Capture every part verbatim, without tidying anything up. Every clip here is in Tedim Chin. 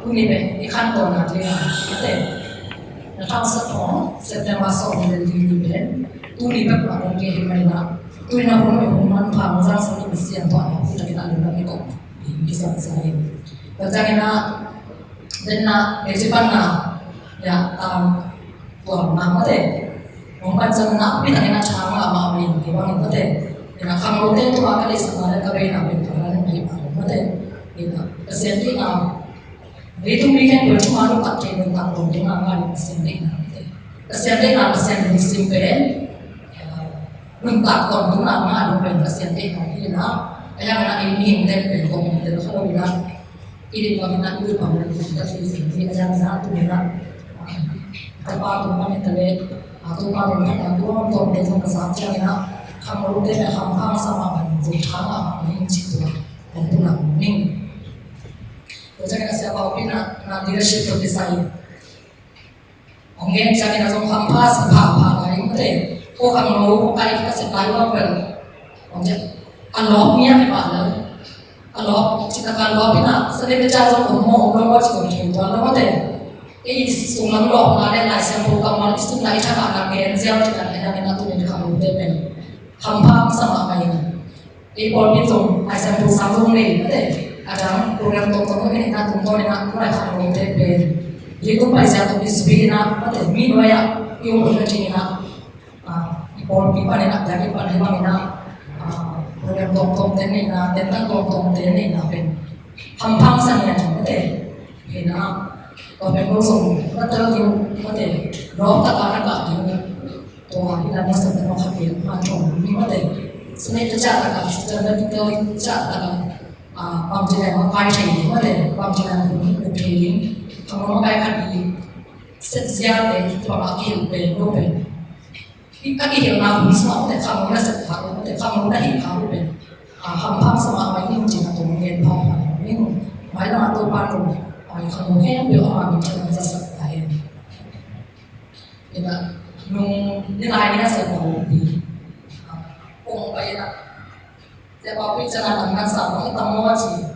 Tuni pen i khantawn na ding a, a te, na thau sa thong September sawm le li ni pen tuni bek a hong kei hi mai na, tuni na hong hong man pha hong zang sa tuni sian thong a pu ta ki ta lung na mi kong i kisan sa hi. Ka zang na den na e ci pan na ya, um, tua na ma te hong pan zang na pi ta ki na cha ma ma mi ki bang ma te. Ina khang lo te tua ka le sa na ka be na pen tua na mi pa ma te. Ina ka sian di na Leitung mi khempeuh in thumang nuntak thei, nuntak tawntung a ngah ding Pasian deihna hi. Pasian deihna, Pasian lungsim pen, ah, nuntak tawntung a ngah ding pen Pasian deihna hi na. A yang na ei mihing den pen kong tel kha lo hi na. I dik bang hi na, i dik bang hi na, i dik bang hi na, i dik bang hi na, tu hi na. Ah, ka pa tung bang hi ta le, ah, tu pa tung bang hi na, tu bang tung bang hi na, ka sa hi na. Kham lo te na, kham kham sa ma bang, zong thang a, bang hi ci tua, bang tu na, ning. Tua ciangin a siapa upi na, na leadership to kisai. Ong gen ciangin a zong hampha sa pha pha lai mate. Ko khangno ka i ka sep lai ua vel. Ong gen a lawp mi a kipa lai. A lawp, cita ka lawp ina, sa le ka ca zong om mo, om lo wa ci ong gen tua lo mate. I sung lam lawp na le lai siang po ka mon, i sung lai thak a na gen ziau cita ka yang ina tu ni ka lo te pen. Hampha sa ma ka ina. Ei pawlpi zong, Lai Siangtho sang zong nei, mate. A dang, program tawmtawm zong i neihna tungtawn in ah, tulai khangnote pen. Leitung paizia tawh i zuih in ah, mate, mi nuai ah, i om hun na ding in ah. Ah, i pawlpi pan in ah, biakinn pan in ah, ah, program tawmtawmte neihna, tentan tawmtawmte neihna pen. Hampha sa nia ding, mate. Hi in ah, tua pen zong, mate, mate, lawp tak a na kah ding. Tua hi la na sa na kha pe ma chong ni mate. Sine ta cha ta ka, sa ta na ta cha ta ka. Ah, bang ci leng a kai thei ni mate. Bang ci leng a hun ni thei ni. Khang lo ma kai khat ni. Set zia te tua a kihel pe lo pe. Hi a kihel na hun sa mate khang lo na set kha mate khang lo na hi kha pe. Ah, hampha sa ma mai ni ci na tong ngen pha pha ni. Mai la ma to pa lo. Ai khang lo he pe a ma ni cha na sa sa ta he. Ina, nung, ni lai ni a sa pa pi. Kong pa ina. Sa pa pi chan a nang nang sa pa ina mo ci.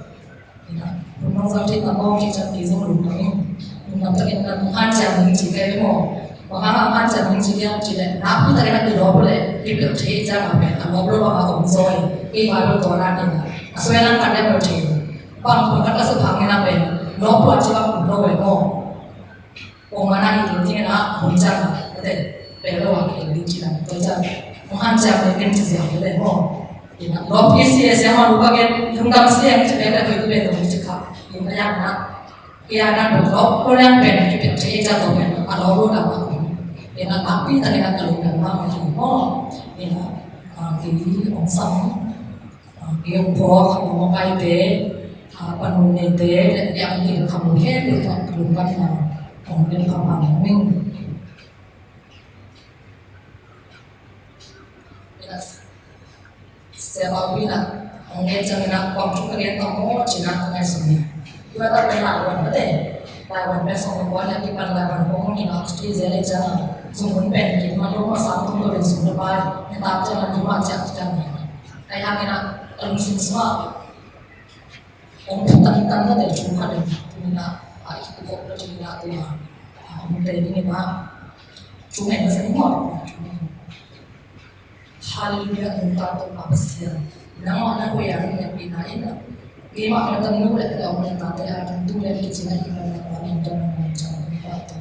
Ina, nung nang sa pi ina mo ki chan ki zong lung nang. Nung nang ta ina nung han chan nung ci kai mo. Bang han han chan nung ci kai ci le. Na pi ta ina ki lo le. Ki pe ci chan a pe. A lo lo ba ma kong zoi. Ki ba lo to na ina. A so ina ka de mo ci. Bang pa ka sa pa ina pe. Lo pa ci ba lo we mo. Kong mana i tung tingin a hun cang a te pe lo a ke ling ci na to cang. Kong han cang le ken ci ziang le mo. Ina lo pi si e siang ma lu ka ke lung dam siang ci pe le pe tu pe tu ci kha. Ina yang na ia na lo lo lo yang pe ki pe ci ja to pe a lo lo da ma. Ina na pi ta ina ka lung dam ma mo. Ina a ki ong sang. Ong pho kham ong kai te, panun nei te, le yang ki kham ong he te kham ong kai na, ong pen kham ong ning. Sia pa pi na, ong gen chang na, ong chu ka gen ta mo, chi na ka ngai sum ni. Tua ta pen la wan pa te, la wan pen song wan ya ki pan la wan ong ni na, chi ze le chang, sum pen ki ma lo ma sang tung lo le sum le pai, ne ta chang na tu ma chang chang. Ai hang ina, a lungsim sua. Ong phu tan tan na te chung kha le. Tuni na, a i ku ko na tuni na tu na. A ong te ni na. Chung ai na sa ni mo. Hallelujah, nung ta to pa sia. Nang ma na ko ya ni na pi na ina. Ni ma na tan nu le ta ong ta te a tan tu le ki chi na i na na pa ni ta na na cha pa to.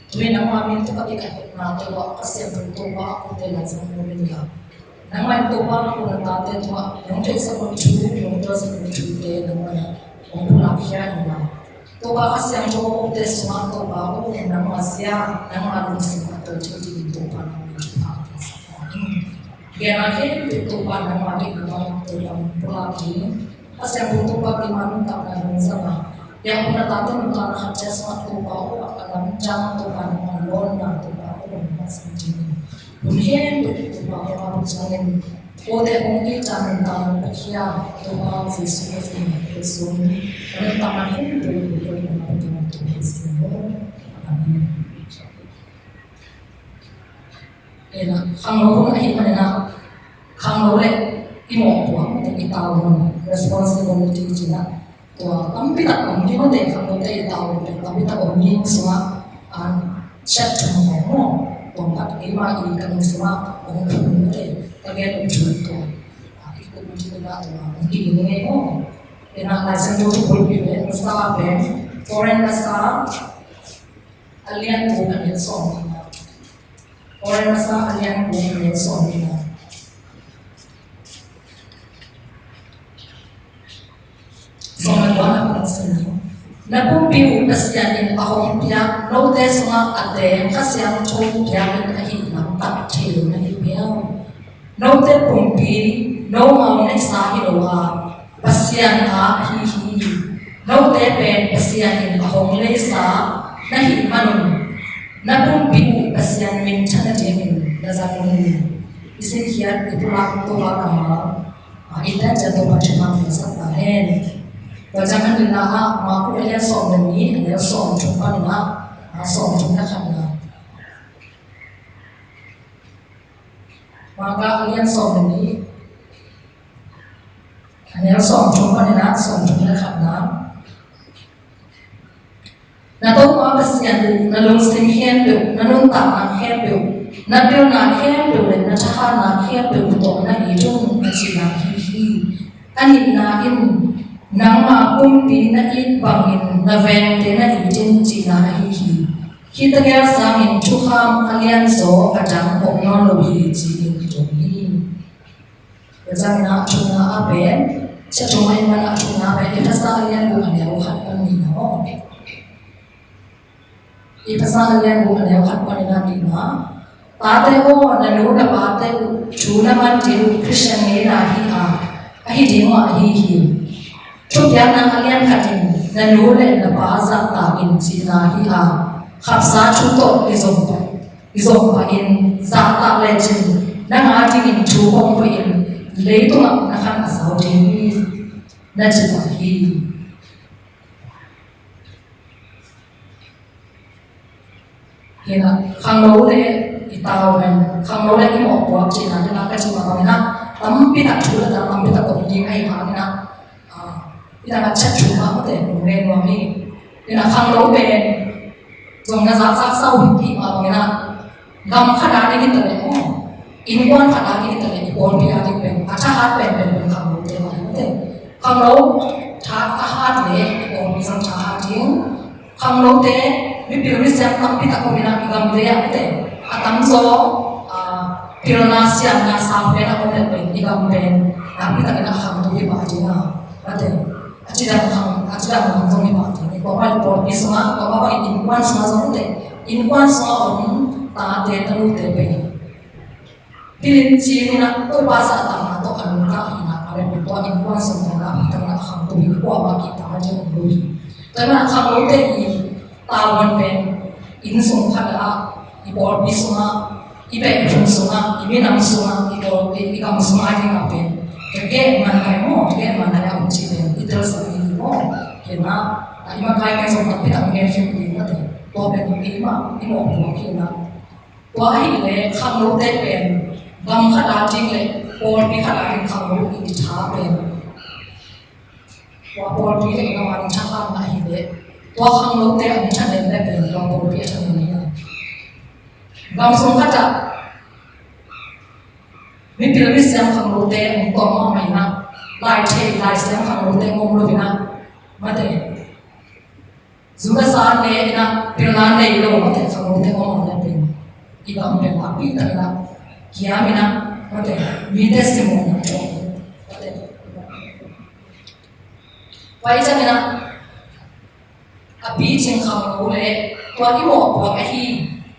Tuni nangmah min tawh ka kikhen na tawh a ka siangtho Topa a kote Lai Siangtho min la. Nangmah in Topa na ko na tate tungah nong theihsak nong thu, nong telsak nong thute nangmah in hong pulak khia in la. Topa Kha Siangtho a kote sungah Topa aw, nangmah zia, nangmah lungsim a tel dingin Topa nangmah thupha ka pia sak ta in. Gena khempeuh Topa nangmah deihna bang Topa hong pulak ding. Kha Siangtho Topa keima nuntakna nong zang a, biakna tate nuntakna khat ciat sungah Topa aw, a lamdang Topa nangmah lawnna Topa aw, nangmah zang ding. Hun khempeuh Topa aw, a ciangin kote hong kihta nuntakna Pakhia Topa Jesu Khazih min in ka sung. Nuntakna khempeuh Topa nangmah Topa Topa Jesu. Amen. Ena, khangno hun ahih manin ah, khangno le i mawhpuak, i tavuan, responsibility cih ah, Tua tampi tak om ding mate, khangnote i tau pen tampi tak om ding sungah, a, chat thum khawng maw, tawmkhat keima i ka nung sungah hong phun mate, ka gen uh thu tua, a, i kut uh ding ina tua hong ki ing ngei maw. Ina Lai Siangtho thu bulpi pen ka sa pen, Korin ka sa, a lian guk a neu sawm ina. Korin ka sa a lian guk a neu sawm ina. Sawm le kua na pang sin. Na pumpi uh Pasian in a hong piak note sungah a teng Kha Siangtho piak in ahih lam tak thei lo na hi piau. Note pumpi nomau neihsa hi lo a, Pasian a ahi hi. Note pen Pasian in a hong leisa na hih manun na pumpi uh Pasian minthan nadingin na zat un. I sinkhiat i pulak Topa kammal, a, i piancil Topa thupha hong piaksak ta hen. Tua ciang a nihna ah Mark a lian sawm le nih, a neu sawm thum panin ah, a, sawm thum le khatna. Mark a lian sawm le nih, a neu sawm thum panin ah sawm thum le khatna. Na Topa Pasian uh na lungsim khempeuh, na nuntakna khempeuh, na pilna khempeuh le na thahatna khempeuh uh tawh na it un, a cihna ahi hi. A nihna in nangma pumpi na it bangin na vengte na it in, cihna ahi hi. Hih tegel sangin thukham a lianzaw a dang om nawn lo hi, ci-in i dong hi. Tua ciangin a thumna ah pen, sia thum a in man a thumna pen, Efesa a lian guk a neu khat pan nihna aw. Efesa a lian guk a neu khat pan nihna. Tate aw, na nu na pate uh thu na man ding uh Khristian ngeina hi a, ahi ding mah ahi hi. Thupiakna a lian khat in na nu le na pa zahtak in, cihna hi a, khapsa thu tawh i zong pah, i zong pah in zahtak lecin nang a dingin thu hong pia in, leitungah na khan a sau ding hi, na ci pah hi. Hi na, khangno le i tau hen, khangno le i mawhpuak cihna hi na, ka cih mah bangin ah tampi tak thu le tampi tak om ding ahih hangin ah, a, i na chat thu mah mate, nung len nuam hi. Hi na, khangno pen zong na zakzak sau hi mah bangin ah, gam khat a ding hi ta leh maw, innkuan khat a ding hi ta leh, i pawlpi a ding pen a thahat penpen pen khangnote mah hi mate. Khangno tha a hat leh i pawlpi zong thahat ding. Khangnote mipil misiam tampi tak om in ah, i gam le ah mate, a tamzaw, a, pilna siamna sang pen a om leh pen i gam pen nakpi takin a khangto hi mah ding a, mate. A cidam khang, a cidam khang zong hi mah ding. I pawlpi sungah, i pawlpi bangin innkuan sungah zong mate, innkuan sungah om tate tanute pen pilin ci-in ah Topa zahtakna tawh a nungta ahihna a pen tua innkuan sung tawh a pen a khangto hi, kuamah kihta ding om lo hi. Tua ahih manin khangnote i tavuan pen inn sung khat ah, i pawlpi sungah, i beh i phung sungah, i minam sungah, i pawl, i, i gam sungah a dingah pen ka geh man lai maw, ka geh man lai a om cih pen i telsak ding hi maw. Hi na, a, i makai pen zong tampi tak ngen khin ding mate. Tua pen i mah, i mawhpuak hi na. Tua ahih leh khangnote pen gam khat a ding le pawlpi khat a ding khangno i tha pen, tua pawlpi le gam a ding thahatna ahih leh, tua khangnote a ding thanem le pen tua pawlpi a thanem hi a. Gam sung khat ah mipil misiam khangnote hong tawm mahmah in ah, lai thei lai siam khangnote hong om lo in ah, mate. Zu le sa ne in ah, pilna nei lo mate khangnote om a le pen, i gam pen nakpi takin ah kiam in ah, mate, mite simawhna tawh, mate. Pai ciangin ah, a picing khangno le tua i mawhpuak ahi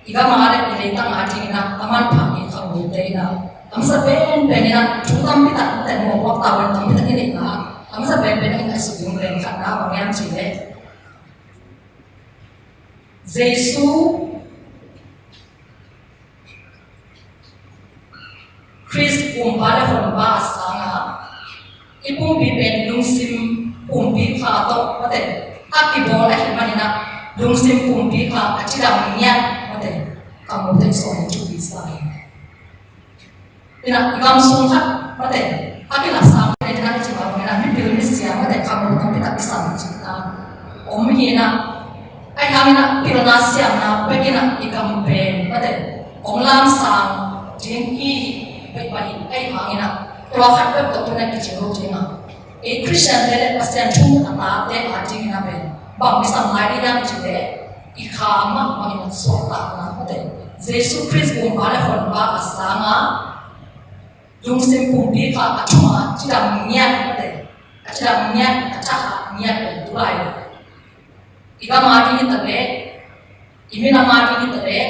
i gam a le i leitang a dingin ah a manpha i khangnote in ah, a masa penpen in ah thu tampi tak, mate, mawhpuak tavuan tampi tak i neihna ah a masa penpen in ah i suk ding pen khatna bang hiam cih leh, Jesu Khrist pumpa le honpa a sangin i pumpi pen lungsim pumpi kha tawh, mate, a kibawl ahih manin ah lungsim pumpi kha a cidam ngiat, mate, khangnote sawm thupi sa hi. Hi na, i gam sung khat, mate, a kilaksa pen hi na, i ci bang hi na, mipil misiam, mate, khangno tampi tak i sam Hi inah, ahi hang inah pilna siamna bek inah i kam pen mate hong lamsang ding hi. Bek mah hi. Ahi hang inah tua khat bek tawh tuna kicing lo ding a, ei Khristiante le Pasian thu a tate a ding inah pen bang kisam lai ding hiam cih leh i kha mahmah inah suahtakna mate Jesu Khrist Gumpa le Honpa a sang a, lungsim pumpi kha a thum a cidam ngiat mate, a cidam ngiat, a thahat ngiat pen tu lai i gam a ding hi ta leh, i minam a ding hi ta leh,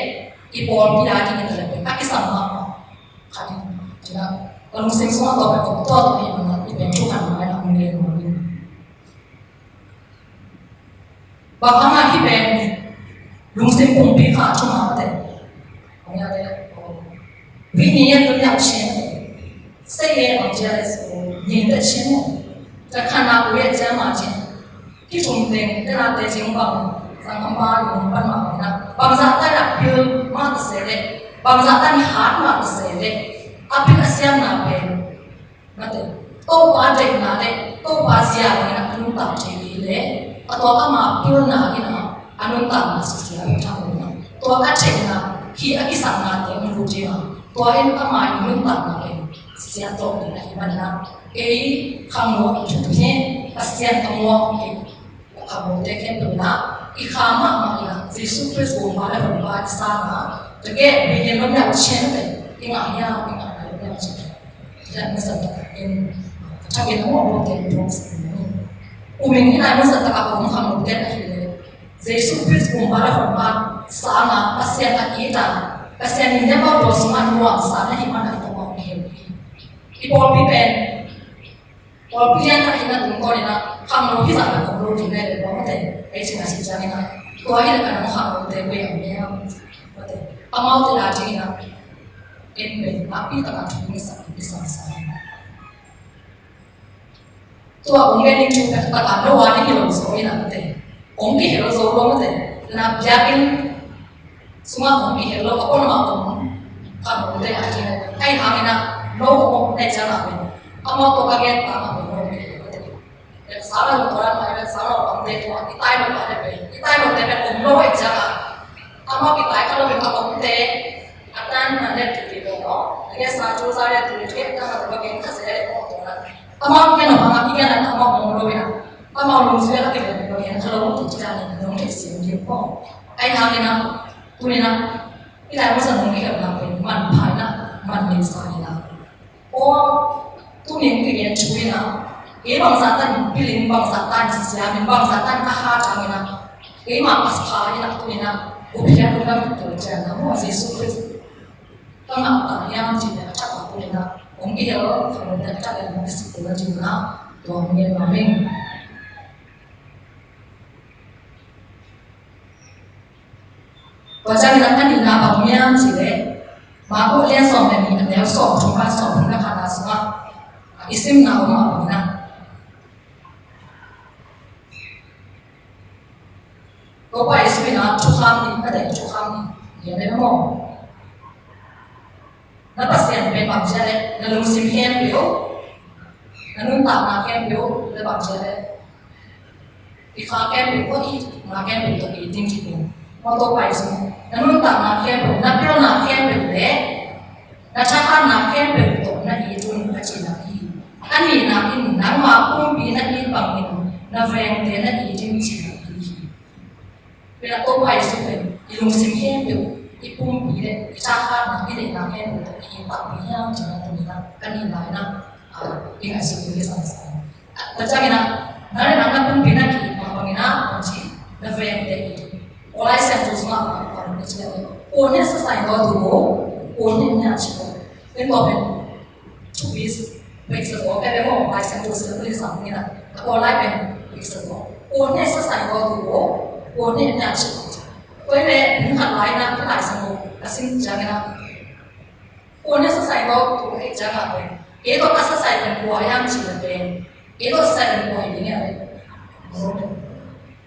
i pawlpi a ding hi ta leh pen a kisam mahmah khat hi. Tua inah ka lungsim sungah tua pen kong tuak hi mah inah i pen thukhat mah inah hong gen mah ing. Bang hang a hih pen lungsim pumpi kha a thum a mate, hong ya le, oh, we need to be ashamed. Say it, Evangelist, oh, need to change. Ta khana ku ye jama change. Hih thum teng, tena te jing bang, sang kamba yung pan ma na. Bang zah ta na pil ma ta se le. Bang zah ta ni hat ma ta se le. A pil a siam na pen mate, Topa deihna le Topa zia bangin a nuntak thei hi le, a tua ama pilna in a nuntakna susia lo thang lo na. Tua a theihna hi a kisaknate hong lut ding a, tua in ama i nuntakna pen siat tawh ding ahi manin a, ei khangno i thuthu hi, Pasian a muak hi. Khangnote khempeuh in a, i kha mahmah in a, Jesu Khrist Gumpa le Honpa i sang a, tageh, bigyan lo miau chen te, i ngah hiam, i ngah hiam, i ngah hiam. Tua in a, masa tak in, tageh na mo lo te, tuang sa in. U Ming in a, masa tak a kong khangnote na hi le. Jesu Khrist Gumpa le Honpa sang a, Pasian a it a, Pasian in a, mo lo sung a nuam sa na hi man a, tua mo hi. I pawlpi pen, pawlpi lian khat hihna tungtawn in a, khangno hizah bek om lo ding leh leh bang mate, ei cih na si ciangin a, tua hi leh ka nang khangnote koi a om hiam? Mate, amaute a dingin a, en pen nakpi takin thu hong sak, hong sak sa. Tua hong gen ding thu pen takin no a ding hi lo zaw in a mate. Hong kihel zo lo mate. Na biakinn sungah hong kihel lo, a pon mah om. Khangnote a ding. Ahi hangin a, no hong om te ciang a pen, amau tawh ka gen pa mah pen no hong kihel lo te. Pen sa lo tua dan mah, pen sa lo om te tua, i tai lo pa te pen, i tai lo te pen om lo e ciang a. Amau i tai kha lo pen a om te, a tan na le tu ti lo no. A gen sa tu sa le tu ti, a tan na lo ka gen kha se le ko tua dan. Amau gen lo pa mah, i gen a amau om lo e na. Amau lungsim a kiven lo gen kha lo tu ti dan na nong te siam di ko. Ahi hangin a, tu ni na, i Laibu Sang hong kikhelna pen manpha in a, man nei sa in a. Aw, tu ning kigen thu in a, ei bangzah tan pilin, bangzah tan siamin, bangzah tan a hat hangin a, ei mah a pha in a tu in a, u phiat u lam tu cian a, mo Jesu Khrist ka ngah ta hiam cih a thak a tu in a, hong kihel lo, khangnote a thak in hong kisik tu na ding in a, tua hong gen mah ing. Tua ciangin a nihna bang hiam cih leh, Mark lian sawm le nih, a neu sawm thum pan sawm thum le khat a sungah i simna om mah bangin a, Topa Jesu in a thukham nih, a dai thukham nih, lian le maw. Na Pasian pen bang ci a leh, na lungsim khempeuh, na nuntakna khempeuh, na bang ci a leh, i kha khempeuh, i itna khempeuh tawh it in ci pen. Mawtaw pai sung, na nuntakna khempeuh, na pilna khempeuh le na thahatna khempeuh tawh na it un, a cihna hi. A nihna in nangma pumpi na it bangin na vengte na it in cihna hi. Pen a Topa Jesu pen i lungsim khempeuh, i pumpi le i thahatna, i deihna khempeuh tawh i it takpi hiam cih na tuni-in a, ka nihna in a, i ngaihsut ding kisam sa. Tua ciangin a, nang le nang na pumpi na ki-it mah bangin a, bang ci, na vengte it. Aw Lai Siangtho sungah bang ci leh, kua hnehsa sa in gaw tu aw, kua hneh nia ci aw. Pen tua pen thupi, peksa zaw, kei bek maw, Lai Siangtho sim pen sam ni na, ka Kawl lai pen peksa zaw. Kua hnehsa sa in gaw tu aw, kua hneh nia ci aw. Tua hi leh, min khat lai na, ka Lai Siangtho a sim ciangin a, kua hnehsa sa in gaw tu aw, ei ciangin a pen, ei tawh a sa sa in pen kua hiam cih leh pen, ei tawh a sa sa in pen kua hi ding hiam?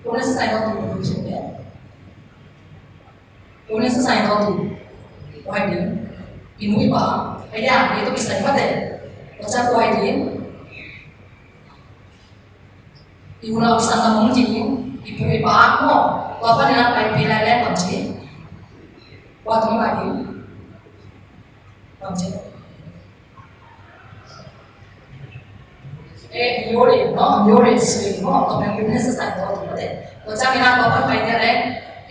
Kua hnehsa sa in gaw tu aw, kua hi ding hiam? Kua hnehsa sa in gaw tu aw, kua hi ding? I nu i pa, a ya, ei tawh kisai mate. Tua ciang kua hi ding? I unau i sanggam hong ding, I pu i pa maw, tua panin a paipih lai leng bang ci? Tua tung lai ding bang ci? Eh, yore, no, yore sui, no, tua pen kum ne sa sai tua tung mate. Tua ciangin a tua pan pai dia leng,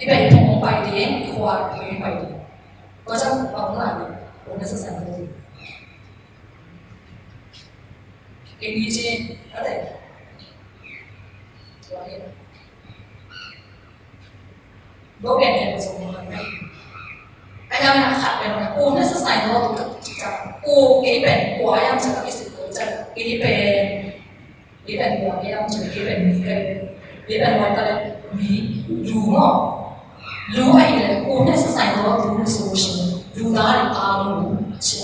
i pen phung pai ding, i khua pai ding. Tua ciang tua tung lai ding, kum ne sa sai tua tung. Kei ni ci, mate. Tua hi. Lo pen pen sung pen pen. Ayang na khat pen pen. Kum ne sa sai lo tu ka ci ka. Kum kei pen kua ayang ci ka isi tu ci. Kei pen. Kei pen kua ayang ci kei pen mi kei. Kei pen kua kei mi. Lu mo. Lu ai le kum ne sa sai lo tu solution. Lu da le ta lu ci.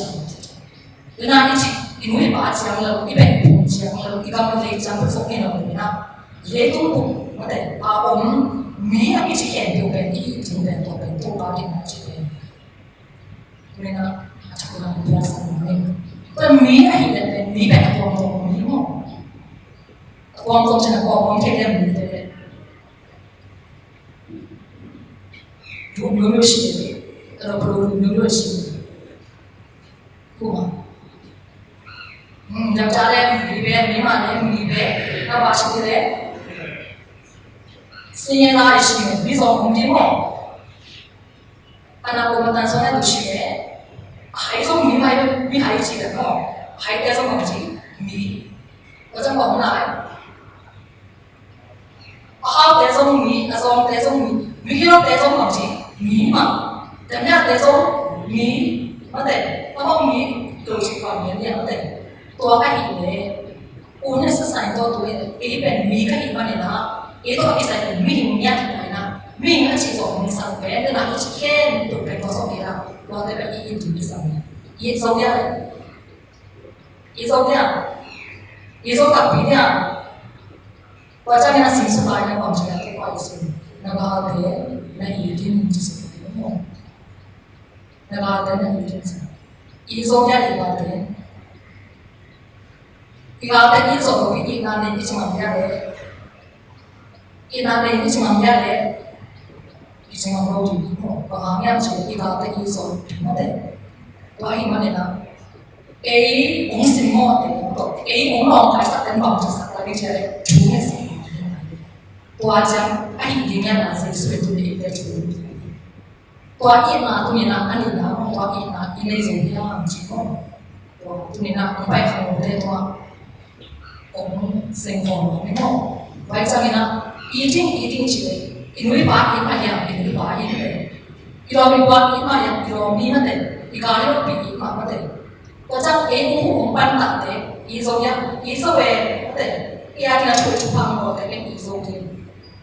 Tuna i ci, i nu i pa ciang lo, i pen phung ciang lo, i gam lei ciang lo, sok ni lo ni na. Leitung tung, mate, a om, mi a kici khempeuh pen, i ci pen, tua pen, Topa ding na ci pen. Ni na, a cak na, tua sang ni. Tua mi a hi pen, pen, mi pen, a tuam tuam mi mo. A tuam tuam ci na, tuam tuam kei pen, mi pen. Duk mi mi si pen, a lo, a lo, duk mi mi si pen. Kuma. Hmm, jam ca le mi be, mi ma le mi be. Na ba si le. Si ne la si ne, mi zong mi mo. Ana ko ma tan so na du si ne. Hai zong mi mai, mi hai ci le mo. Hai te zong ci, mi. Ko zong ko na. A haute zong mi, a zawngte zong mi, migilote zong bang ci, mi mah. Temyate zong mi, mate, a hong mi, to ci kua mi a mate. Tua ka hih leh, u ne sa sai to tu e, kei pen mi ka hih manin ah, kei tawh a kisai pen mihing ngiat hi manin ah, mihing a cih zong mi sang pen, tena i cih khempeuh pen tua zong kei la, tuate pen i it ding kisam hi. I it zo dia, i it zo dia, i it zo takpi dia. Tua ciangin a sim suk lai na bang ci a, Topa Jesu, na galte na it in ci suk lai na. Na galte na it in ci. It zo dia i galte. I galte it zo lo, i itna nei i ci ngam dia le. Itna nei i ci ngam dia le. I ci ngam lo ding hi maw. Bang hang hiam cih leh i galte i zo ding mate. Tua ahih manin ah, ei hong simmawhte, ei hong lawngkaisak ten bang ci sak lai ding cih leh, thu ngetsak lai ding. Tua ciang ahih ding hiam na, Jesu in tuni eite thu. Tua itna tuni in ah, a nihna maw, tua itna i nei zo hiam cih maw. Tua tuni in ah, hong pai khangnote tungah hong seng khawm lo hi maw. Tua ciangin ah, it in, it in cih leh, i nu i pa it mah hiam, i nu i pa it mah. I lawm i gual it mah hiam, i lawm mi mate. I gal i lawmpi it mah mate. Tua ciang ei hong huh hong pantakte, it zo hiam, it zo e mate. I a ding a thu, thupha hong pawlte pen it zo ding.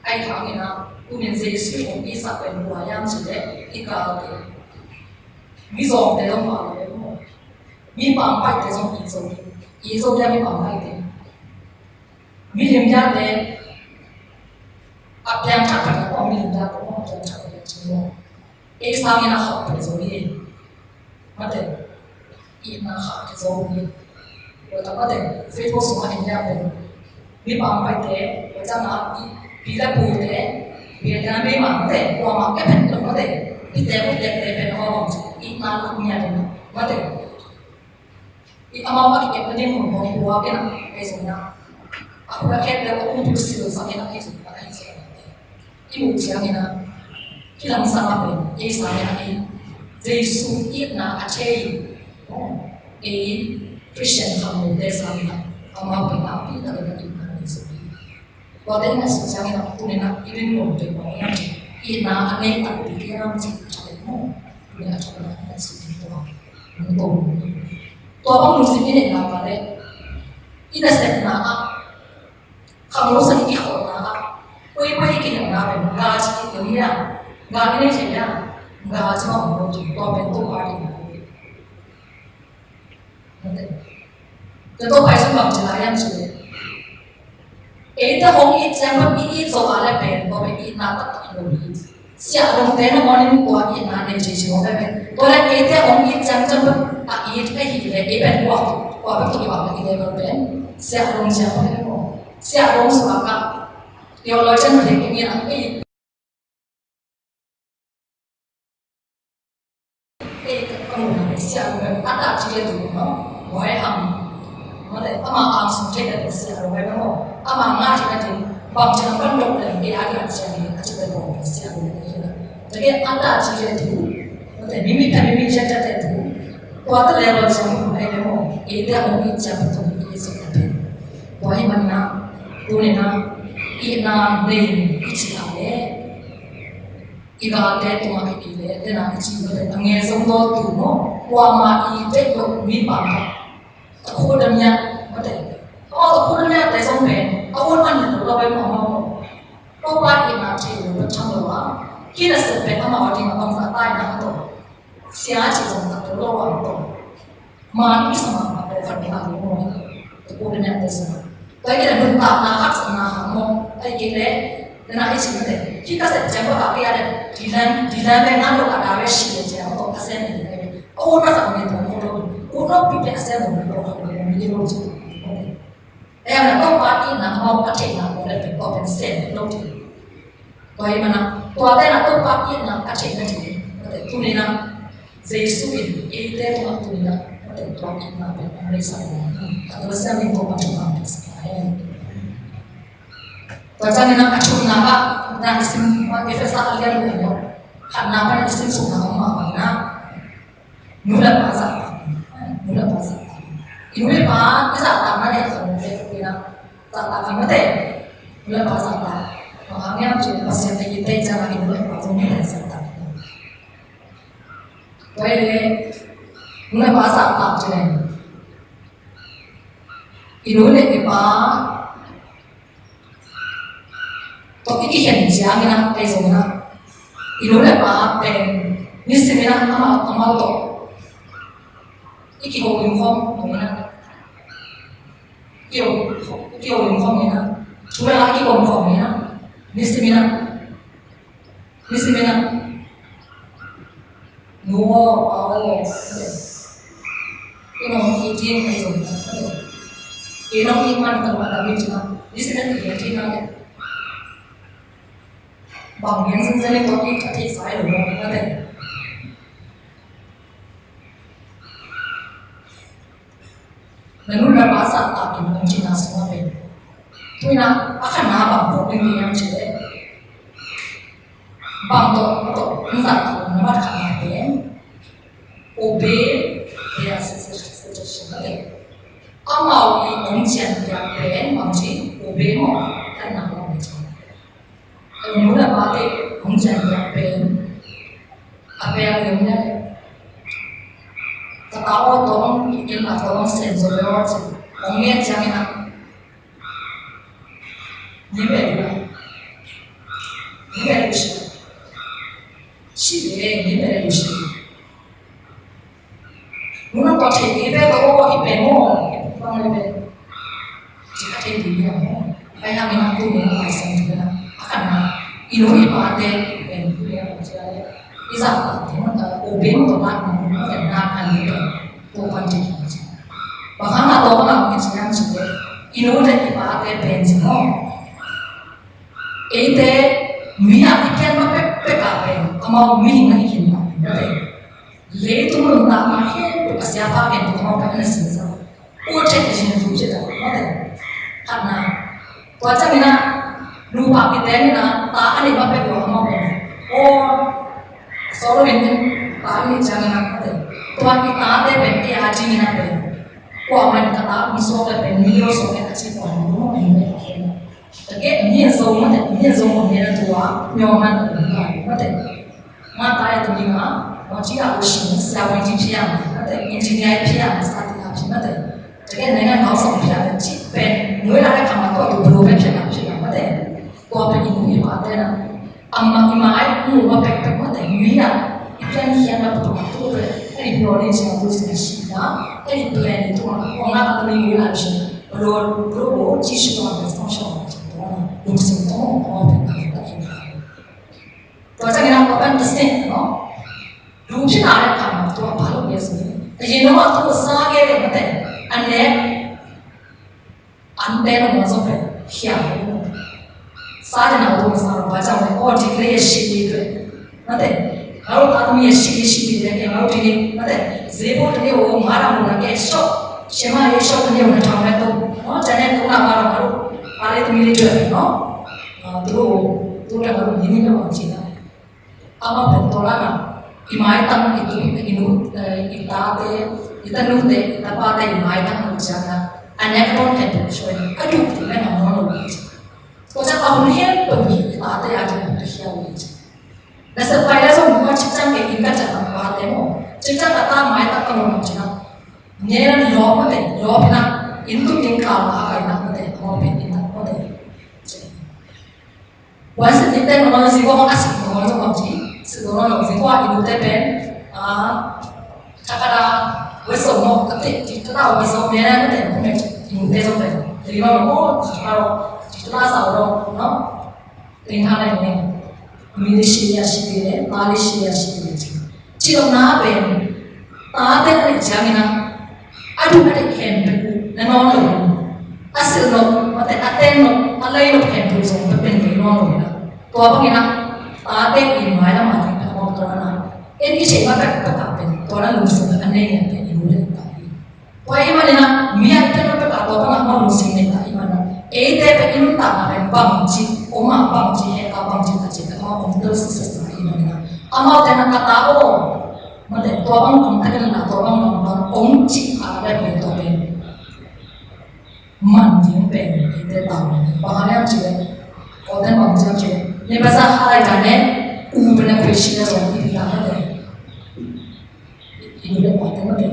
Ahih hangin ah, tuni in Jesu hong itsak pen kua hiam cih leh, i galte. Mizawngte zong mah lo e maw. Mi pampaihte zong it zo ding. It zo dia mi pampaihte. Mi limliate, a piangthak pen a, mi limliate maw, a piangthak pen a ci maw. Ei sangin a khauh pen zo hi. Mate, itna khauh pen zo hi. Tua ta mate, Facebook sungah limliate pen. Mi pampaihte, tua ciangin a, pi le pute, pi le pi ma mate, kua ma ke pen lo mate. Pite, pute, pute pen a bang ci, itna khauh nia pen mate. I amau a kikepna ding mun hong pua kei na, kei zong na. A khua khet le a kum pil sil sa kei na, kei zong na, kei zong na. I mu ciangin a, i lam sa ma pen, ei sa kei na, ei Jesu itna a thei, ei Christian khangnote sa kei na, amau pen a pi na, pen a itna Jesu. Tua teng a suk ciangin a, tuni in a, i rinum teng bang in a, itna a nei takpi kei lam ci a ṭha leh maw. Tuni a ṭha leh a suk ding tua. Nang to. Tua bang lungsim i neihna ka leh, i nasepna ah, khangno sa i kikholhna ah, poi poi i kinepna pen, ga ci i tel hia, ga i nei thei hia, ga ci ma hong lo ding, tua pen Topa ding. Tua Topa Jesu bang ci lai hiam cih leh, eite hong it ciang bek i it zo a leh pen, tua pen itna taktak hi lo hi. Siahdongte nangawn in tua itna nei ci ci maw pen pen. Tua leh eite hong it ciang ciang bek a it ahih leh, ei pen kua, kua bek tawh kibang leh i level pen siahdong ciang bek hi maw. Siahdong sungah ka Theologian te kei ni a, ei, ei ka, ka muhna sia lo, a ta ci le tu no, wai ham. Mate, ama ang sung te ka sia lo, wai mo. Ama nga ci ka ti, bang ci na ban lo le, ei a dia sia ni, a ci le bo sia lo, ei na. Te ke a ta ci le tu, mate, mi mi ta mi mi sia ta te tu. Tua ta le lo sia mo, ei le mo, ei te a mo i sia tu, ei sia ta te. Tua hi man na, tu ni na, i na nei i ci a le, i ga te tu ma i le, te na i ci ma te, a nge zong lo tu mo, kua ma i te lo mi pa ma, ta khu dam ya, ma te, o ta khu dam ya te zong pe, a un man ni lo pe mo mo, ko pa i na te lo pe chang lo wa, ki na se pe ama wa di ma bang sa tai na to. Sia ci zong tak lo wa to. Man i sama ma ko kan ni ha mo. Ko de ne te sama. Tua i kei le nuntakna haksatna ha mo. Ai kei le na i ci te. Ki ka se jang ba ka ya de. Dilan dilan le na lo ka da we shi le jang ko ka se ne. Ko na sa ne to ko lo. Ko lo pi pe se mo lo ko lo ni lo ci. Em na Topa itna amau a theihna ko le pen tua pen sem lo ding. Tua hi mana, tuate na Topa itna a theihna ding. Tua te tuni na Jesu in eite tungah tuni na tua te tua itna pen a mei sa lo. A tua siam in Topa thupha pia sa ta hen. Tua ciangin a thumna ah na i sim Efesa a lian lo khatna pan i sim sukna om mah bang na. Nu le pa zahtak. Nu le pa zahtak. I nu i pa i zahtakna le zong le ina zahtak a mate. Nu le pa zahtak. Bang hang hiam cih leh Pasian te i tei ciangin i nu le pa zong i zahtak. Tua hi leh nu le pa zahtak cih leh i nu le i pa tawh i kikhen ciangin ah, ei zong in ah, i nu le pa pen nisimin ah amau, amau tawh i kiho lim khawm ing ah, kiho, kiho lim khawm ing ah, thu le la i kigawm khawm ing ah, nisimin ah, nisimin ah. Nu aw, pa aw, i nong it ding ahi zongin, i nong it man ka lung a dam in cih na, i si na i it ding a leh bang gen zenzen in tua it a theihsa hi lo maw, mate. Na nu na pa zahtak in hong cihna sungah pen, tu-in ah a khatna bang phawk ding hiam cih leh, bang tawh, tawh hong zahtak na mat khatna pen obey their suggestion, mate. Amau i hong cianpiak pen bang ci, obey maw, khatna bang ci. Ka nu le pate hong cianpiak pen a pek a lian leh, ka ta aw, tua bang i ken a, tua bang sem zaw ve aw ci. Hong ngen ciangin ah, ni beh ding ah, ni beh ding ci. Ci ve, ni beh ding ci. Nuna tua thei kei ve, tua aw, i pen maw, i pen bang le pen. Ci a thei ding hiam maw? Ai hangin a tu nung a Lai Siangtho na a khatna, i nu i pate pen tu nung a ci a le, i zahtak ding maw, obey maw, tua lak nung maw, pen nak a ni pen tua pan ci hi ci. Bang hang a tua bang a ci hiam ci le, i nu le i pate pen ci maw, eite mi a i pian ma pekpek a pen amau mihing a i khin ma pen, mate. Leitung nuntakna khempeuh a siapa khempeuh amau pen a na sinsa. Ut theih theih sin a thu khit a, mate. Khatna. Tua ciangin ah nupa kitenin ah ta a neih ma pek uh a amau pen, aw, Solomon in ta a neih ciangin ah, mate, tua i tate pen ei a dingin ah pen kuamah in ka ta hong suak leh pen mi lo suak in a ci kuamah in a pen. Tua ke mi a zo mate, mi a zo mate na tua mi a man a pen mate. Nga ta e tu ding a, nga ci a lo sing sia wei ci pia mate, engineer pia mate, sa ti a pia mate. Tua ke nai nga ngau song pia mate, ci pen nui la ka ma tua tu bro pen pia mate, pia mate. Tua pen i nu i pate na. Ama i mai mu ma pek pek mate, mi a i pian hian ma tu tu pe. Ei bro ni ci ma tu si na si na. Ei plan tu ma. Nga ta tu ni nui la si. Bro, bro, bro, ci si ma pe song song. Lungsim tawh a pek a pek a pek. Tua ciangin a tua pan kisem, no? Lungkhamna le khamna tua pa lo bia sung. Ka yin lo a tua sa ke le mate. An le an te lo ma so pe. Hiam lo. Sa de na o sa ba jang le o dik le ye shi ni de. Mate. Ngaro ta mi ye shi ni shi ni de ke ngaro di ni. Mate. Zebu de o ma ra mo na ke sho. Shema ye sho de o na ta me to. No, jane to na ma ra ngaro. Ale to mi le jo no. Tu tu ta ngaro ni ni no ji na. Ama pen tua lana i maitang i tu i nu, eh, i tate, i tanute, i tapate i maitang a ciangin a nek a ton khempeuh soi a duk tu le ngam nawn lo. Tua ciang a hun khempeuh hi i tate a ding a tu hiau hi. Na sep pai le zong hua cikciang ke in ka ciang a pate maw, cikciang ka ta maitang ka lo ngam cina. Nena lawp mate, lawp ina in tu in kal a kai na mate, a maw pen in na mate. Wan sitni te mangawn zing kua a sik mangawn zong bang ci, sik mangawn zong zing kua i nute pen, a, thakhat a wet zong maw, a te, ti tala wet zong mena mate, i nute zong pen. Te i bang maw, ti tala, ti tala sa ro, no? Te i tala i ne. Mi li si ya si te, ma li si ya si te. Cidamna pen tate a neih ciangin a, a duk a deih khempeuh na nawn lo in, a silh nop, mate a ten nop, a lei nop khempeuh zong na pen lei nawn lo in a. Tua bangin a, tate i mailam a ding a mawk tua na. En i theih ma pek pek a pen, tua na lungsim a nei ngiat pen i nu le i pa hi. Tua ahih manin a, mi a i pen ma pek a tua bang a ma lungsim nei ta ahih manin a. Eite pen i nuntakna pen bangci, om a bangci, he a bangci, ta ci, ta ma om tel sisa sa ahih manin a. Amaute na ka ta aw. Mate, tua bang bang takin na tua bang bang bang ong ci a le pe tua pen. Man ding pen, ite tau ni. Bang hang yang ci le. Ko ten bang ci le. Ni basa halai ka ne. U pen a kwe ci le zong i pi ta mate. I ni le pa ten mate.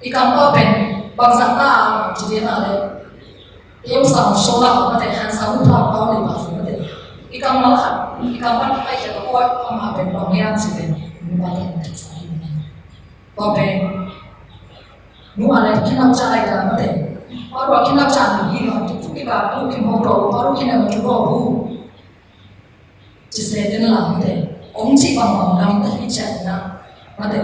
I kam pa pen, bang zang ta, ci le na le. Yau sang show la, mate han sang u pa, pa ni pa mate. I kam ma khat, i kam pa kai ya ko, ama pen, bang yang ci pen. Ni pa ten. Tua pen nu a le kinau ca ai da mate. Pa ru kinau ca ni hi lo tu tu ki ba tu ki mo ro pa ru kinau tu ro bu. Ci se ten la mate. Ong ci bang bang dam ta hi ca na mate.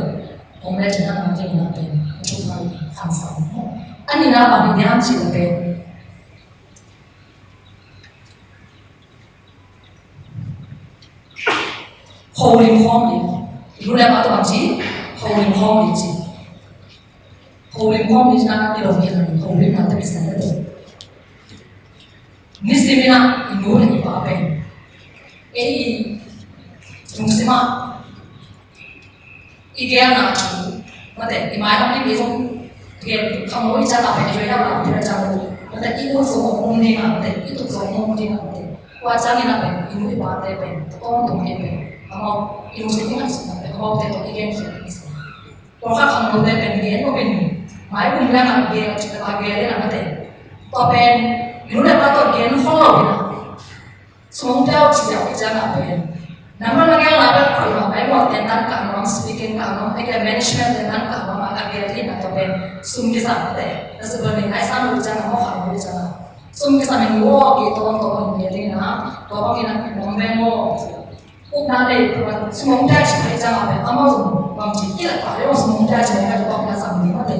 Ong le ci na na ci na pen tu pa ru kan sa mo. Ani na ba ni am ci na pen. Holim khawm ding. Nu le pa tawh bang ci? Holim khawm ding ci. Holim khawm ding na i lawm khin a holim na te kisan na te. Nisim in a i nu le i pa pen ei i lungsim ah i geelna thu, mate, i mailam ding i zong geel khangno i ciang a pen i zoi lam lam pira ciang lo, mate, i ut zong om om ding a, mate, i tuk zong om om ding a, mate. Tua ciangin a pen i nu i pate pen tawntung ei pen amau i lungsim i ngaihsutna pen amaute tawh i genkhiat ding i sa. Pawlkhat khangnote pen gen lo pen mai kum leng a geel a cih a geel in a, mate. Tua pen i nu le pa tawh gen khol lo in a. Sum hong pia uh ci ziau uh ciangah pen nangmah na gelna bek a khuaimah pai muah ten tan kah nuam, speaking kah nuam, eke management ten tan kah nuam a gel hi na tua pen sum kisam te na sibel ning ai sam uh ciangah mawh kha uh ciangah sum kisam in uh aw kei tawng tawng in gel hi na tua bangin a nuam veng aw. Upna nei tua sum hong pia ci pai ciangah pen amau zong bang ci kila pah le aw sum hong pia ci pai tua bangin a sam ding a te.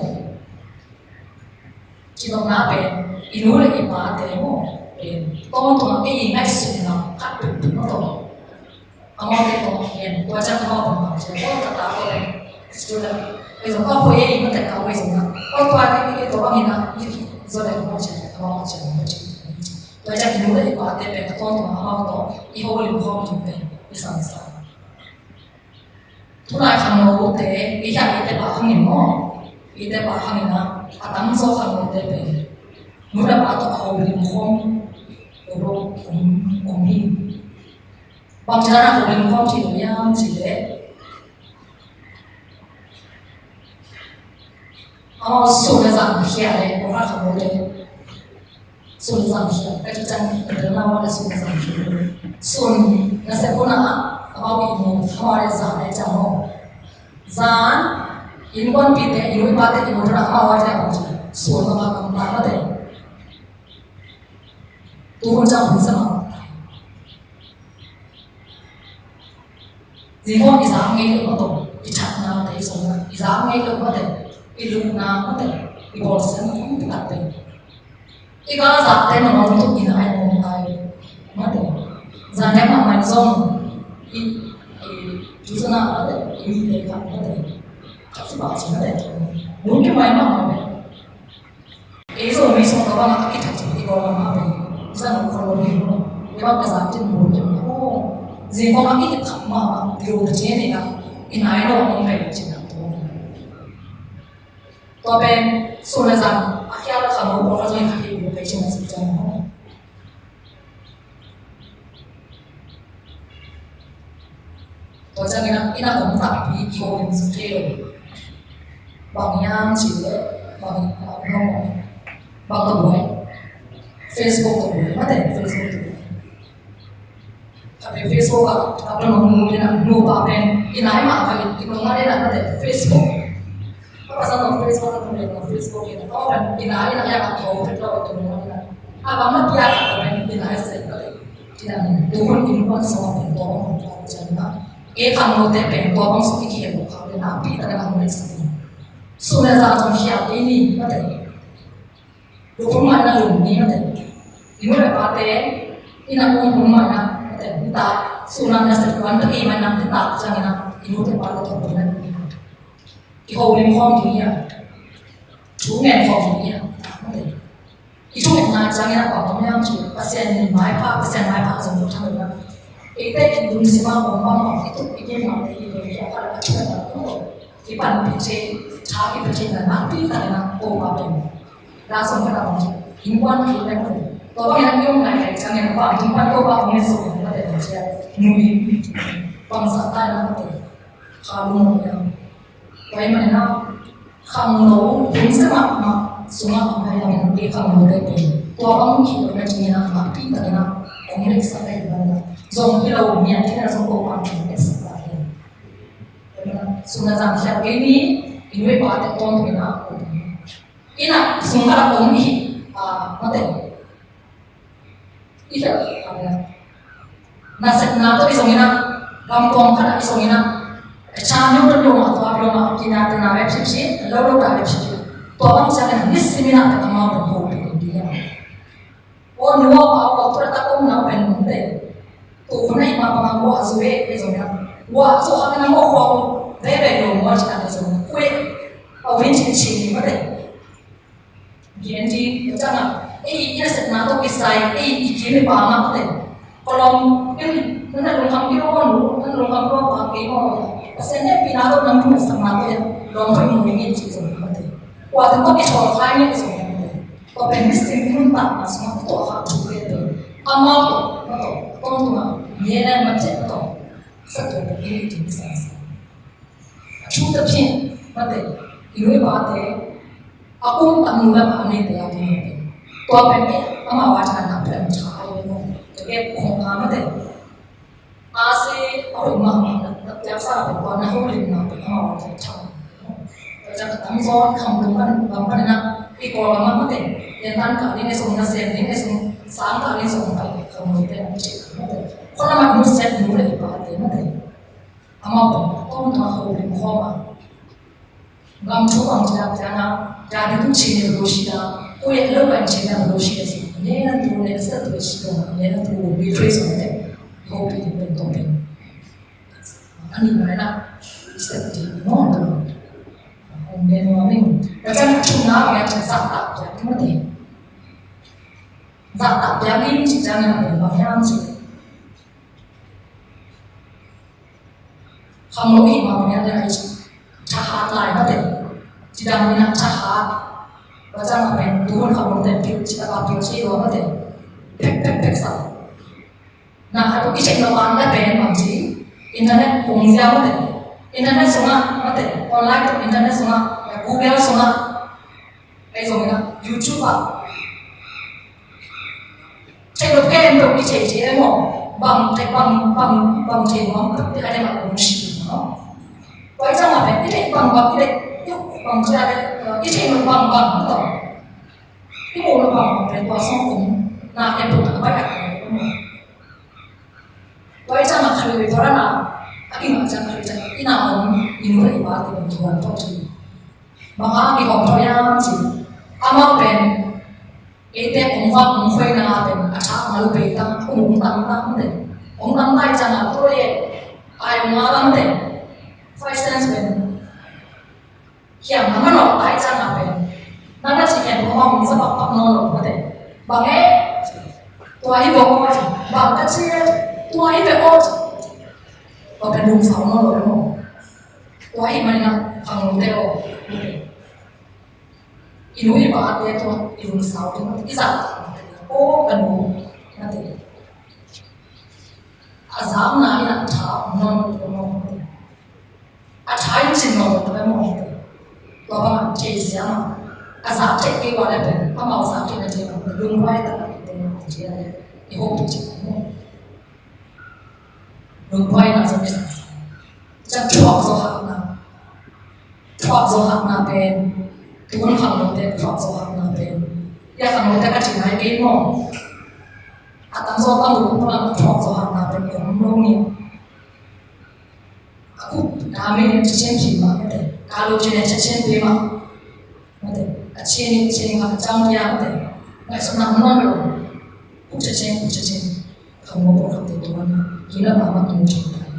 Cidamna pen i nu le i pate maw pen tawntungah ei i ngaihsutna khat peuhpeuh maw tawh amaute tawh a gen tua ciang amau pang pang ciang tua kata ko pen student ei zong ka hoi ei mate ka hoi zong na tua tua ni ni tua bangin a i zon ei maw ciang amau ciang maw ciang tua ciang i nu le i pate pen a tawntungah amau tawh i holim khawm ding pen i sam sam. Tulai khangnote i hiah i tepah hangin maw i tepah hangin a a tamzaw khangnote pen nu le pa tawh a holim khawm lo om om hi. Bang ci dan a holim khawm thei lo hiam cih leh amau sun a zang khia le pawlkhat khangnote sun zang khia ka ci ciang i tel na wa le sun zang khia sun na se puna amau i mu amau le zan le ciang maw zan innkuanpihte i nu i pate i mu tuna amau a ciang sun amau kam ta mate. Tu hun ciang hun sa ma Zingkong i zak ngei lo mate i thatna te i sawmna i zak ngei lo mate i lukna mate i bawlsiatna hong pitak te i ka zak te na mawng tuk i na ai mawng tai. Mate. Zan dek mahmah in zong i, i, tu zan a mate, i mite khat mate. Khat si pah ci mate. Mun ki mai mahmah mate. Ei Zomi sung ka bang a kithat i bawl mahmah pen. Zan ong khol lo hi lo. Ei bang ka zan tin mun ki mai. Oh. Zing kong a kithat mahmah. Yo ka ci ni ka. I nai lo ong pen ci na to. Tua pen sun le zan a khial a khangno pawlkhat zong i kha thei uh kei cih na suk ciang maw. Tua ciangin a, i na om takpi i holim suk thei lo. Bang hiam cih leh bang hiam, bang tawh buai. Facebook tawh buai, mate Facebook tawh buai. Ka pe Facebook ah ka pe mong mu ding a, nupa pen i nai mah ka i nong a ding a, ka pe Facebook. Ka pasal nong Facebook, ka pe nong Facebook in a, ka pen i nai in a, ya ka thong pet lo ka nong a ding a. A bang na pia ka pen i nai sa ka pe. Ti na tu hun in kuan sa pen to bang ka pen na. E khangnote pen to bang sa i khel lo ka pen na pi ta na hong le sa. Sun le zan zong khia pe ni mate. Lupum mah na lum ni mate. I nu le pate i na um hun mah na mate. Nitak sun a na sep kuan ta ei mah na nitak ciangin a i nu te pate tawh hun na ni. I holim khawm ding hi a. Thu ngen khawm ding hi a. Mate. I thu ngen na ciangin a bang om hiam cih leh Pasian maipha, Pasian maipha zong lo thang lo na. Eite i lungsim a om bang bang i tup i gim mah te i lungsim a khat a thu ngen na. I panpih thei, tha i pia thei na nakpi takin a Topa pen. La sawm ka na bang thei, innkuan thei pen pen. Tua bangin a i om nai thei ciangin a bang innkuan Topa hong ngen suk na pen pen thei a. Nui, bangzah ta na pen. Kha lungdam. Tua ahih manin a khangno, hun sep mahmah sungah hong hai lam in a khangnote pen. Tua bang hi lo na thei na nakpi takin a hong ngen sak ahih manin a. Zong hi lo, mi a thei na zong Topa hong ngen sak ta hi. Sum le zan khial kei ni, i nu i pate tawntungin a, i na sung khat a om i hi, a, mate. I khial, a, na sepna tawh i zongin a, gam tuam khat a i zongin a, a cha nu tawh lu ma tua lu ma, kina te na rep sip sip, lo lo ta rep sip sip. Tua bang ciangin a, ni simin a, ta ma, ta ko, pe, pe, pe, Aw, nu aw, pa aw, tua tak om na pen mate. Tu hun a i ma pa ma aw a zu e, e zong na. Aw a zu hak na mo khua aw, ve ve lo mo ci ta e zong. Kue, a win cin cin ni mate. Gen di, e cang a. E, i a set na to kisai, e, i ki mi pa ma mate. Kolom, e, na na lungkham ki lo nu, na na lungkham ki lo pa ki mo. Pasian ne pi na to nang tu sa ma to ya. Lom pa mu ni ci zong mate. Aw a to ki chol khai ni zong mate. Tua pen mihing nuntakna sungah tua kha thu pen pen. Amau tawh, mate, tawntung a, ngen a, mate, mate, sa tua pen i ding sa sa. A thu ta phin, mate, i nu i pate, a kum tak nu le pa neite a ding pen. Tua pen e, amau a tha na pen tha ai mo. Te ke khong a mate. A si, a hoih mahmah na, na piaksa a peuh, na holimna peuh, amau a piak tha. Tua ciang ka tamzaw, Khamtung pan, bang pan na, i Kawlgam ah mate, liantan kah ding e sung, nasem ding e sung, sang kah ding sung, pai, Khamtung te na ci mate. Khua lam ah nusiat nu le i pate mate. Amau pen, tawntung a holim khawm a. Gam thu bang ci dak ciang a, tua ding tu chin ne lo shi da, ko ye lo kan chin ne lo shi da si. Ne na tu ne sa tu shi da, ne na tu ne pray so ne. Hope in pen to pen. Ani mai na, sa ti mo to. Hong den mo ming. Ka chan thu na ya chan sa ta ya mo te. Sa ta ya ni ci chan na pen ba ya ci. Khangno i hih mah bang hiam cih leh thahat lai mate. Cidam in ah thahat. Bacang a pen tuhun khangno te pil cih a pil cih lua mate. Pek pek pek sa. Na khat i check lo bang na pen bang ci. Internet kong zia mate. Internet sungah mate. Online to internet sungah. Google sungah. Ei zong ina YouTube ah. Check lo pen lo i check check mo. Bang check bang bang bang check bang te ade bang kong shi no. Pai chang a pen i check bang bang i check bang check ade i check lo bang bang to. I mo lo bang bang pen tua song kong na em to ta pai a mo. Pai chang a khalui tora na. A king a chang khalui chang ina om inu le i pa te bang tua to. Bang hang kihawm thawh hiam cih leh amau pen Eite hong vak hong khoina pen a thak mal pei tang, hong tang tang te. Hong tang tai ciang a tua ye, ai hong a bang te. Five cents pen hiam na man lo tai ciang a pen, nang na ci ken hong hong sa pak pak nawn lo mate. Bang e, tua hi vok aw ci. Bang ka ci e, tua hi vek aw ci. Tua pen lum sau nawn lo e maw. Tua hi manin a khangnote aw mate. I nu i pate tua i lum sau ding mate. I zak tak mate. Aw ka nu mate. A zakna in a tha om nawn lo e maw mate. A tha in cin lo ta mawh te. Tua bang a thei siam a. A zak thei kei ua le pen amau zak thei na thei lo. Lunghuai tak a kite na kong thei a le. I hopi cin lo maw. Lunghuai na zong i sak sa. Ciang thuak zo hakna. Thuak zo hakna pen. Tun khangnote thuak zo hakna pen. Ya khangnote ka cin hai kei maw. A tam zo tam lo pa thuak zo hakna pen. Om lo ni. A kup dami in thachin phi mah mate. Ka lo chin in thachin phi mah mate. A chin in chin in a cang pia mate. Ngaihsutna om nawn lo. Kup thachin, kup thachin. Khangno pawlkhatte tua na kina pa mah tung chin tai.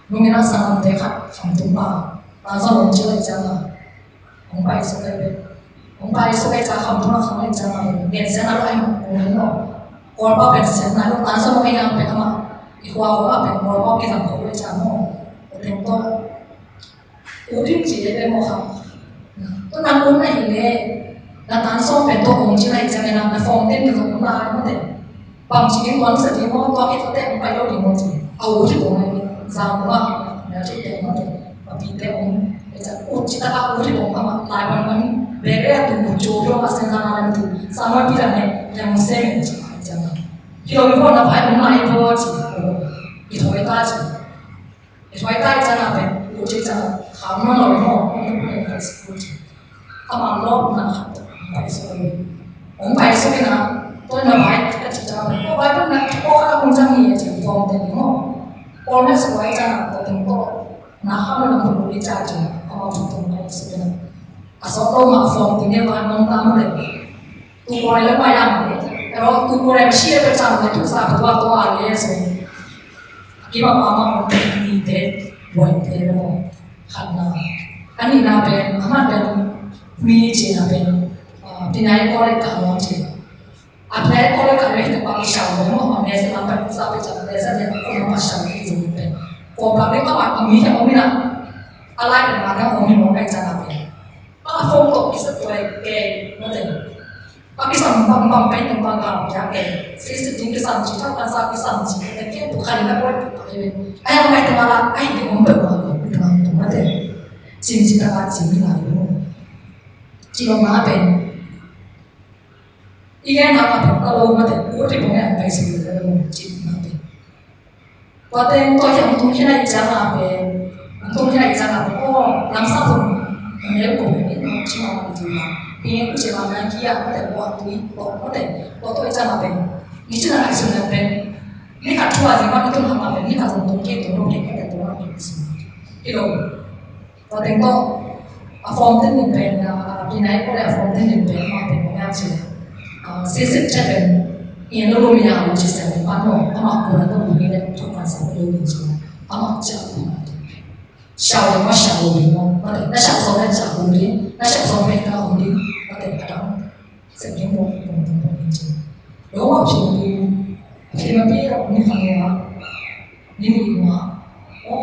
Nungin a sanggamte khat kham tung pa. Pa zong om cil lai ciang a. Hong pai suk lai ve. Hong pai suk lai ciang kham tung a kham lai ciang a. Gen sian a lo ai hong en lo. Kawlpau pen sian nai lo tan sa lo ai ang pen amah. I khua khua pen Kawlpau kizang khop lai ciang lo. Tua teng tawh. U ding ci le pen maw kham. Tua nang um na hi le. Na tan sawm pen tawh hong ci lai ciang na. Na form ten ka zong um lai mate. Bang ci ding tuan sa ding maw, tua khit tua teh hong pai lo ding maw ci. A u ci bawng a, zang bawng a, na ci teh maw teh. A pi teh hong, e ca, ut ci tak a u ci bawng a mah, lai wan wan, bek leh a tung ut ci bawng a sen zang a lam tu. Sa maw pi lam ne, yang se men ci a, ci a. Hi lo mi bawng na pai hong lai bawng ci. I thoi ta ci. I thoi tai ciang a pen, u ci ciang a, kham nawn lo maw, hong pai suk u ci. Amah lawpna khat, hong pai suk a. Hong pai suk in a, tua na vai ka ci ciang a pen, tua vai pen na, tua ka hong ciang hi a ci, form ten maw. Form ten suk vai ciang a, tua teng tua, na kham nawn lo hong pai ciang a, amah tua teng pai suk in a. A sawt lo mah form ten ne vai nong tam le. Tu kore le mai ang le. Ero tu kore le shi le pe chang le tu sa tu a to a le so. Ki ma pa ma mo ni te. Wai te le mo. Khat na. Ani na pe, ama pe. Mi che na pe. Ah, pinai kore ka mo che. A pinai kore ka le te pa ki shao le mo. Ma me se ma pe sa pe chang le sa le ko ma shao ki zo pe. Ko pa le ka ma mi te mo mi na. A lai pe ma na mo mi mo kai chang na pe. A phone tawh kisap tuai kei mate. A kisam bang bang pen tung bang bang pia kei. Sisi ding kisam ci, thak kan sa kisam ci, te kei tu khan na boy tu pa kei. Ai ang mai tengah la, ai ding om pe wa ko tu bang tu mate. Cin ci ta ka cin ni la lu. Ci lo ma pen. I gen hang a phak ta lo mate, u ri pong en pai si lo mate. Tua teng tua hi hong tung khin a i ciang a pen, hong tung khin a i ciang a pen, aw, lam sa tung, hong neu ko pen, hong ci ma ma i tung ma. Pi ngen ku ci ma ma ki a, mate, tua tui, tua, mate, tua tua i ciang a pen. Ni ci na ngai sun a pen. Ni khat thu a zing ma i tung kha ma pen, ni khat zong tung ki tung lo ki mate tua ma ki sun. Ki lo. Tua teng tawh, a form ten ning pen, a, a, pinai ko le a form ten ning pen, ma pen ko ngai ci le. A, sisip che pen, i lo lo mi a lo ci se pen pa no, ama ko na to mi le, to kan sa lo ni ci le. Ama cha ko na to. Shao le ma shao le ma, ma te, na shao so le shao le, na shao so le ka le, ma te ka dang. Sep ding bawk bawk bawk bawk ding ci. Lo a phim pi, phim a pi rak ni khang ya. Ni ni ma. O,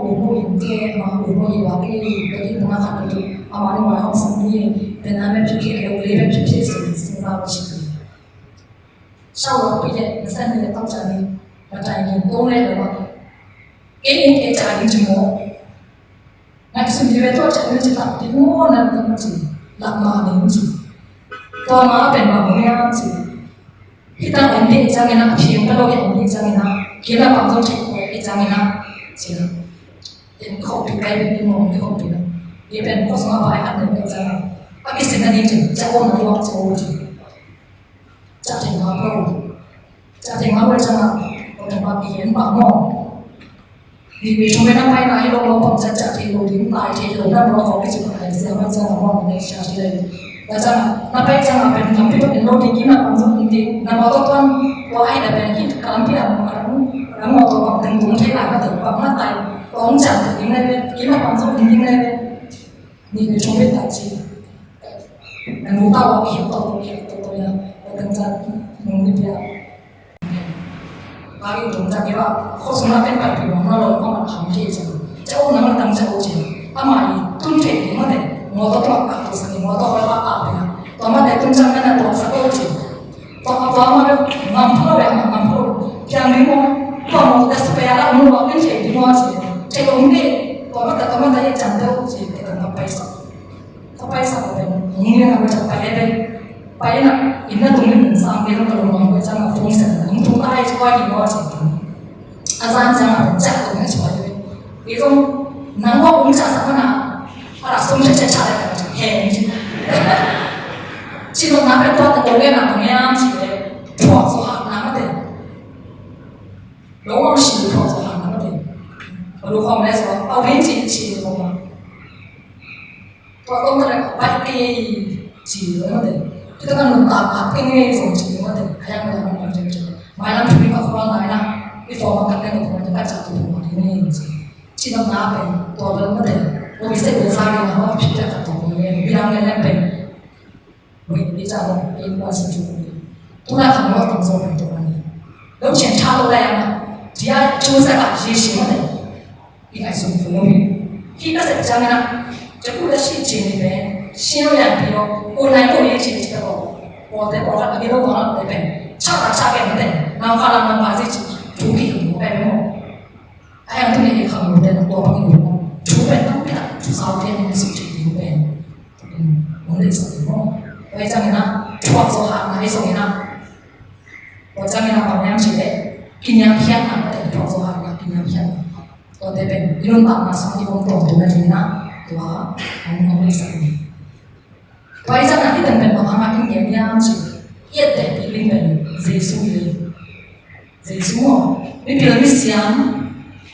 u mo in ke ma, u mo in wa ke, ka di ma khat tu. Ama ni wa hong sang ni, te na me phi phi, lo le me phi phi, sing sing ma chi. Shao lo pi le, na san ni le tau cha ni. Ma tai ni to le lo ma. Ke ni ke cha ni ci mo. Ngaihsun hi ve tua ciang in ci lak ding maw, na ding ci, lak ma ding ci. Tua ma pen bang hong hiam ci. Hi ta om ding ciangin a, a phim ka lo hi om ding ciangin a, kei la bang zong thei kua hi ciangin a, ci la. Ken ka hopih kai pen ken mawng ken hopih la. Kei pen ka sung a vai khat nen pen ciangin a, a kisin na ding ci, ciah om na luak ci, ci. Ciah thei ngap lo. Ciah thei ngap lo ciang a, ko na pa pi en pa maw. Ni pi thum na pai na hi lo lo pang ciah ciah thei lo ding, tai thei lo na lo ko pi ci ko ai sia ma ciang a maw, ne sia ci lai. Tua ciang na pai ciang a pen lampi pen en lo ding, kina pang zong ding, na mawtaw tuan tua ahih leh pen hih ka lampi a mawtaw pang teng tung thei lai mah teng, bang mah tai, tawng ciang ding lai pen, kina pang zong ding lai pen. Nih le thum bek tak ci. Nang nu tau a khel tawh, khel tawh, tawh ina, tawh teng ciang nung ni pia. Ka ri tung ciang kei ba, khuasung na pen pai pi mawng na lo, ka mat kham kei ciang. Ciang nang na tang ciang ci. Ama i tun thei ding mah te, mawtaw tawh kah tu sa ni, mawtaw koi pa kah pi na. Tua mah te tun ciang na na tuak sa ko ci. Tua, tua mah bek ngam pha lo, ngam pha lo. Kiang ding maw, tua maw, tua spare la maw, tua pen thei ding maw ci. Thei lo ding, tua mah, tua mah, tua ye cang deuh ci, te kan pai sa. Ka pai sa pen, hong lian a tua pai pen. Pai na, inn na tung in sang pen ka lo mang tua cang a phone sa, hong tung ta ai tua hi maw ci. A zan ciang a pen ciah tung hi tua pen. Kei zong, nang maw hong ciah sa mana, a la sum ciah ciah ciah le ka ci, he ni ci. Ci lo na pen tua ta lo lian a tua ngiam ci le, thuak so ha na ma te. Lo a si lo thuak so ha na ma te. Lo khom le so, a wen ci ci lo ma. Tua tawmta le ka baih kei ci lo mate. Kita ka nuntak kei ngei zong ci lo mate. A yang lo mate. Mailam thu ka khua ngai na. I form a ka pen ko mate ka cak tu mate ngei ci. Ci lo na pen tua lo mate. Lo mi se ko sa ni na ma phi ka ka to ngei. Bilang ngei pen. Wei ni ca lo in ba si tu. Tu na ka lo tang so pen tu ni. Lo chen cha lo la ya na. Dia chu sa ka ci ci mate. I ngaihsun kul lo hi. Hih ka sep ciangin ah, jaku da sih cin hi pen, sih lo lianpi lo, online ko hi cin ci ka ko. Pawlte pawlkhat a hi lo vang te pen, chak tak chak ken te, nang kha lam nang kha zi ci, thu ki hi lo pen mo. A yang tu ni kham lo te na tua bang hi lo. Thu pen tam pi tak, thu sau te ni suk ci hi lo pen. Mo le sa mo. Wai ciangin ah, thuak zo ha, ngai zo in ah. Tua ciangin a bang hiam cih leh, kiniamkhiatna, tua teng thuak zo hatna, kiniamkhiatna. Tuate pen i nuntakna sungah i om tuamtuamna dingin ah, tua hong, hong deihsak hi. Tua ahih ciangin ah hih teng pen bang hangin i ngen hiam cih leh, i ettehpih ding pen Jesu hi. Jesu maw, mipil misiam,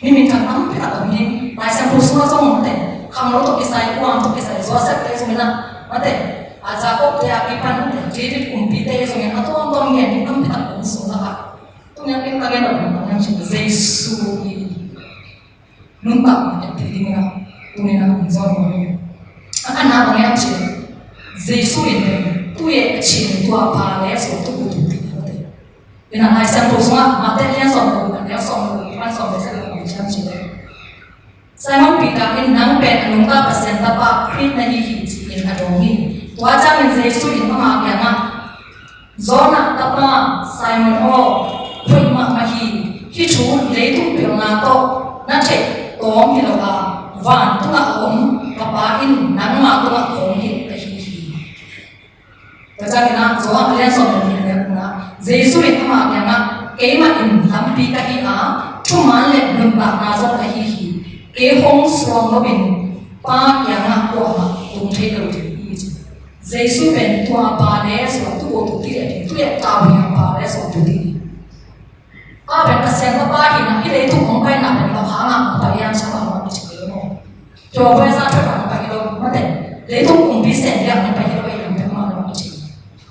mi minthang tampi tak om hi. Lai Siangtho sungah zong mate, khangno tawh kisai, kuang tawh kisai, Joseph te zong in ah, mate, a Jacob te a kipan mate, David kumpite zong in a tuamtuam gen ding tampi tak om sung lakah. Tuni a ken ka gen nop nop nang cih Jesu i nuntakna etteh dingin ah, tuni in ah hong zawn nuam hi. A khatna bang hiam cih leh, Jesu in pen, tu-a a cin tua pa le a suaktu ko tu ti mate. Ina Lai Siangtho sungah Mate lian sawm le guk, a neu sawm le guk pan sawm le sagih ah bang ci hiam cih leh, Simon Peter in nang pen a nungta Pasian Tapa Khrih na hi hi ci-in a dawng hi. Tua ciangin Jesu in ama kiangah, Jonah tapa Simon aw, hoih mahmah hi. Hih thu leitung pilna tawh na theih tawm hi lo a, vantungah a om ka Pa in nangma tungah hong hilh ahi hi. Tua ciangin ah, Johan a lian sawm le nih a neu gukna, Jesu in ama kiangah, keimah in lampi ka hi a, thuman le nuntakna zong ka hi hi. Kei hong suang loin Pa kiangah kuamah tung thei lo ding hi, ci. Jesu pen tua pa le suaktu ko tu ti le, tu le tau hi a pa le suaktu ti hi. A pen Pasian Tapa hihna, hih leitung hong paina pen bang hangah hong pai hiam cih amah kici kei lo maw. Tua pen sa tua hong pai hi lo, mate. Leitung kumpi sem dia hong pai hi lo, ei lam pen amah lam kici.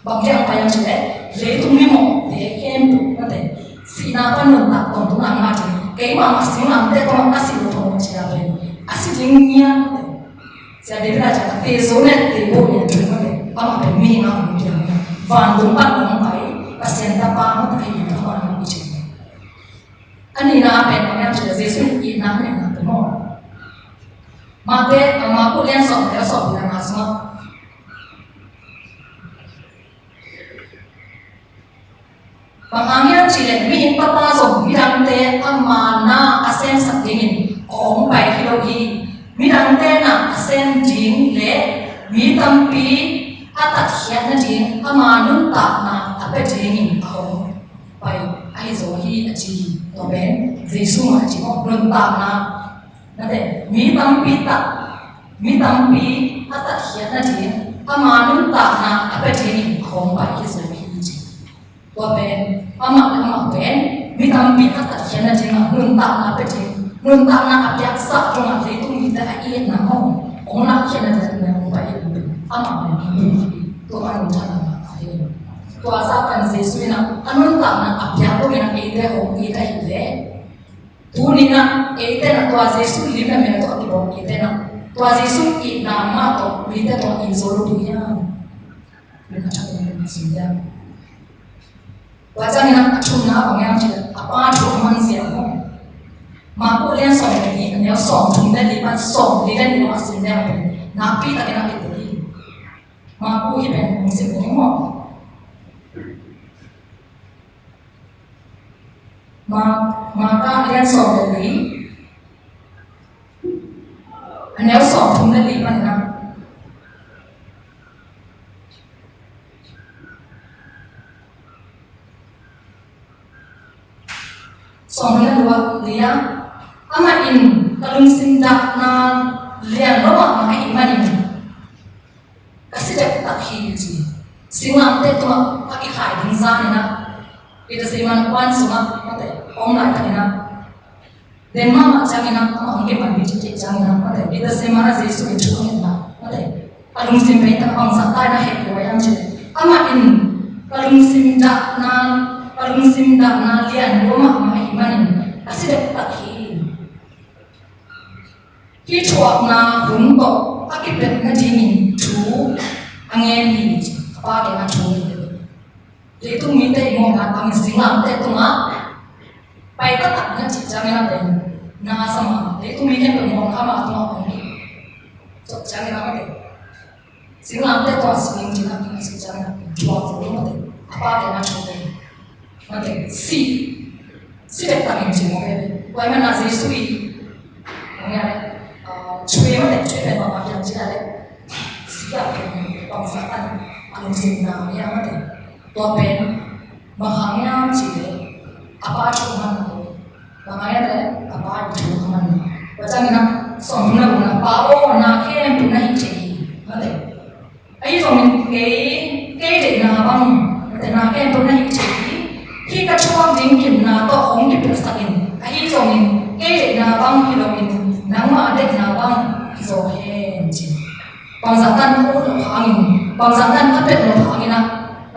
Bang dia hong pai hiam cih leh, leitung mimawhte khempeuh, mate. Sihna pan nuntak tawntungna ngah ding. Keimah mah singlamteh tawh a si lo tawh mah ci a pen. A si ding ngiat, mate. Sia David a ciang a te zo ne te bo ne tui ma le, amah pen mihing a hong piang ne. Vantung pan hong pai, Pasian Tapa mah ta hi ta ma hong i cin. A nihna a pen bang hiam cih leh Jesu in itna a nihna pen maw. Mate, a Marku lian sawm le sawm le nga sungah. Bang hang hiam cih leh mihing Tapa zong midangte ama na a semsak dingin a hong pai hi lo hi. Midangte na a sem ding le mi tampi a tatkhiat nading ama nuntakna a pia dingin a hong pai ahi zaw hi, a ci hi. Tua pen Jesu mah a ci maw, nuntakna. Mate, mi tampi tak, mi tampi a tatkhiat nading ama nuntakna a pia dingin a hong pai ahi zaw hi, a ci. Tua pen, amah le amah pen, mi tampi a tatkhiatna dingah nuntakna pia ding, nuntakna a piaksak dongah leitung mite a itna hong, hong lakkhiatna dingah hong pai hi. Amah pen, Tua a nuntakna a hi. Tua zah pen Jesu in a, a nuntakna a piak lo in a eite hong it ahih leh, tuni in a eite in a tua Jesu lim le mel tawh a kibawl eite in a, tua Jesu itna mah tawh mite tawh it zo lo ding hiam? Min a thak in a sin hiam? Tua ciangin a thumna bang hiam cih leh a Pa thu a man zia maw. Marku lian sawm le li, a neu sawm thum le li pan sawm li le nih a sim leng pen nakpi takin a kitel hi. Marku hi pen hong sim ding maw. Ma, Marka lian sawm le li, a neu sawm thum le li pan na. Sawm le li ah, amah in ka lungsim dahna lian lo mahmah ahih manin ka si dektak hi, ci. Singlamteh tungah a kikhai ding zan in a, Gethsemane huan sungah mate a om laitakin a, den mahmah ciangin a, amah hong kipan mi ciangin a, mate Gethsemane Jesu in thu a ngetna mate, ka lungsim pen tak bangzah ta in a heh lo a hiam cih leh, amah in ka lungsim dahna, ka lungsim dahna lian lo mahmah ahih manin ka si dektak hi. Hih thuakna hun tawh a kipelh nadingin thu a ngen hi, ci. A Pa kiangah thu a ngen hi. Leitung mite i muanna tangin singlamteh tungah pai taktak na cih ciangin a pen na sa mah. Leitung mi khempeuh muang kha mah tungah kong hi. Sok ciangin a mate. Singlamteh tawh a si ning ci-in a, a si ciangin a thuak zo lo mate. A Pa kiangah thu a ngen. Mate, si. Si dektak in ci mawk e. Tua ahih manin a Jesu i, mawk e a le, ah, thu mate, thu pen bang a piang ci a le, si a pen bangzah ta in a lungsim na hi a mate. Tua pen bang hang hiam cih leh a Pa thu a man lo. Bang hang hiam cih leh a Pa thu a man lo. Tua ciangin a sawm thum le gukna, Pa aw, na khempeuh na hih theih hi. Mate. Ahi zongin kei, kei deihna bang, mate, na khempeuh na hih theih hi. Hih ka thuak ding gimna tawh hong kipelhsak in. Ahi zongin kei deihna bang hi loin nangmah deihna bang hi zaw hen, ci. Bangzah ta in ka ut loh hangin, bangzah ta in ka pelh loh hangin a,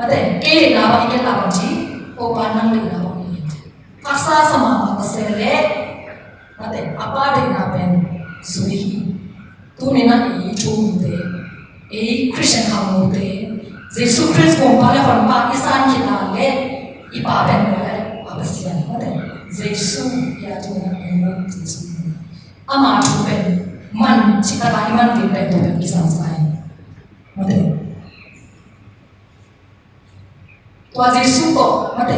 mate, kei deihna bang hi kei ta bang ci, Topa nang deihna bang hi hen, ci. Haksa sa mahmah ta se leh, mate, a Pa deihna pen zui hi. Tuni in a ei thu umte, ei Khristian khangnote, Jesu Khrist Gumpa le Honpa i san khit a leh i Pa pen kua le a Pasian, mate, Jesu hi a, tuni in a ei mu Jesu. Ama thu pen man cih tak a i man ding pen tua pen kisam sa hi. Mate. Tua Jesu tawh, mate,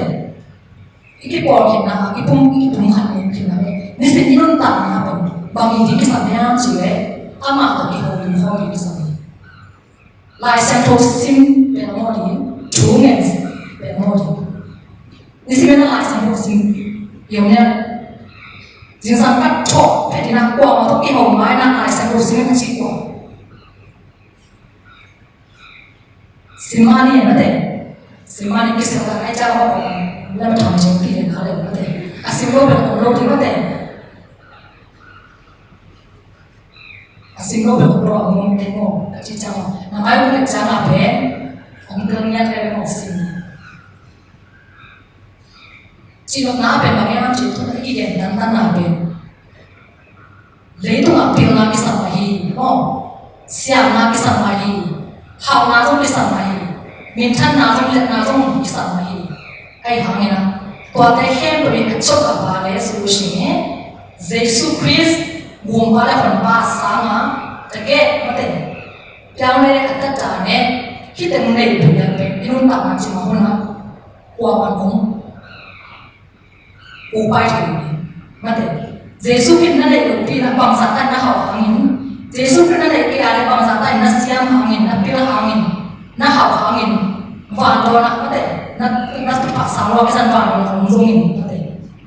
i kipawlkhitna, i pum, i kipumkhat khitna, nisim i nuntakna pen bang in ding kisam hiam cih leh, amah tawh kiho lim khawm ding kisam hi. Lai Siangtho sim pen a mawk ding, thu ngen pen a mawk ding. Nisim in a Lai Siangtho sim, i om hiam? Zingsang ka thawh phet in a kuamah tawh kiho ngai in a Lai Siangtho sim in a ci kua? Sim mah ni mate. Sim mah ni, kisil ta nai ciang mah om. Lam thang ciang pi le kha le mate. A sim lo pen om lo ding mate. A sim lo pen om lo a om te mo. Ka ci ciang mah. Na mai om le ciang a pen. Om tel ngiat le mo sim. Cihnopna pen bang hiam cih leh, i gen dandanna pen leitungah pilna kisam mah hi, maw? Siamna kisam mah hi, hauhna zong kisam mah hi, minthanna zong, liatna zong kisam mah hi. Ahi hangin a, tuate khempeuh in a cop a pa le solution hi. Jesu Khrist Gumpa le Honpa sanga, tua geh mate, piang le a tata ne, hih teng nei pen, i nuntakna cih mah hun a, kuaman om Uk pai thei lo ding. Mate. Jesu Khrist na neih lopi in a bangzah ta in na hauh hangin, Jesu Khrist na neih kei a leh bangzah ta in na siam hangin, na pil hangin, na hauh hangin, vandawn ah mate, na, na thupha sang lo a kei zan vandawn ah hong zongin mate.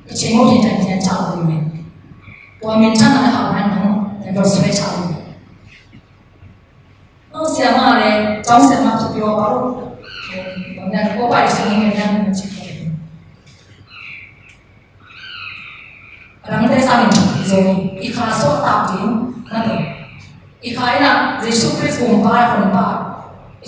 I cing lo thei ta in cian ca lo ding mate. Tua minthanna le hauhna in nang demonstrate ca lo ding. Nong siam a le, cawng siam a thupi aw pa lo. Bang dan ko pa i sung ngen dan na ci ko. A dangte sangin thupi zo. I kha suak tak ding, na to. I kha in a Jesu Khrist Gumpa, Honpa. I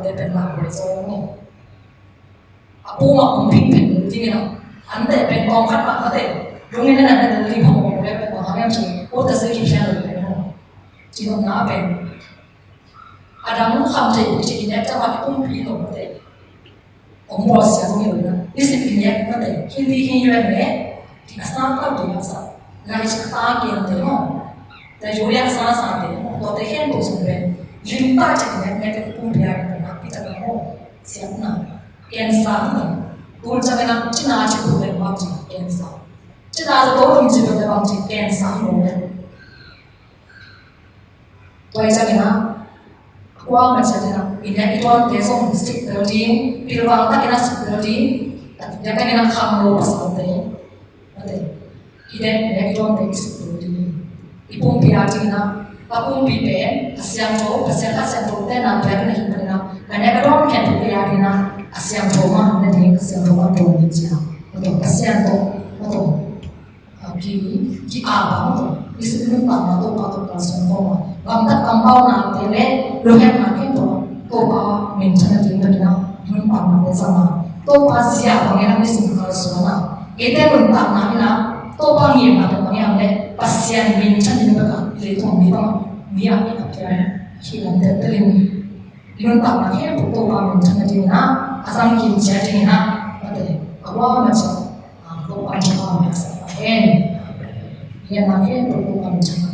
tuate pen lau huai zaw maw. A pum a om ping pen lul ding in a, ante pen tawm khat mah mate, lungin a nat pen lul ding phamawh lo pen tawm khat hiam ci, ut a zui kiphian lo pen maw. Ci nopna pen a dang kham thei uh ci i nek ciang a i pumpi lo mate. Hong bawlsia zong hi lo in a, i sik i nek mate, Hindi hi ven le, a sang tau ding a sa, lai ci a ta kiam te maw, te yu yak sa sa te maw, tuate khempeuh sung pen lim ta ci i nek nek i pumpi a pen nakpi tak a maw. Siatna, cancer hi. Tun ciang in a cina ci put le bang ci cancer, cina zato lum ci put le bang ci cancer hi lo le. Tua hi ciangin a, kuamah ciatin a, i nek i dawnte zong sik bel ding, pilvang takin a sik bel ding, tua takin a khangno pasalte, mate, i nek, i nek i dawnte i sik bel ding. I pumpi a dingin a, ka pumpi pen a siangtho, Pasian a siangtho te na biakinn a hi manin a, ka nek ka dawn khempeuh a dingin a, a siangtho mah na ding, a siangtho mah dawn ding ci a, mate, Pasian tawh, mate, a ki, ki-ap a, mate, i sik nuntakna Topa tawh kalsuan khawm a, gamtat kampaunate le lunghemna khempeuh ah Topa minthanna ding bek in ah nuntaknate zang a, Topa zia bangin ah misung kalsuan a, eite nuntakna in ah Topa ngimna bek bang hiam leh Pasian minthan ding bek ah i leitung mi bang mi ah i apia hi lam teltel in i nuntakna khempeuh Topa minthanna ding in ah, a zang kim ciat ding in ah, mate, a guam a ciat, ah, Topa in thupha hong pia sak ta hen. I nuntakna khempeuh Topa minthanna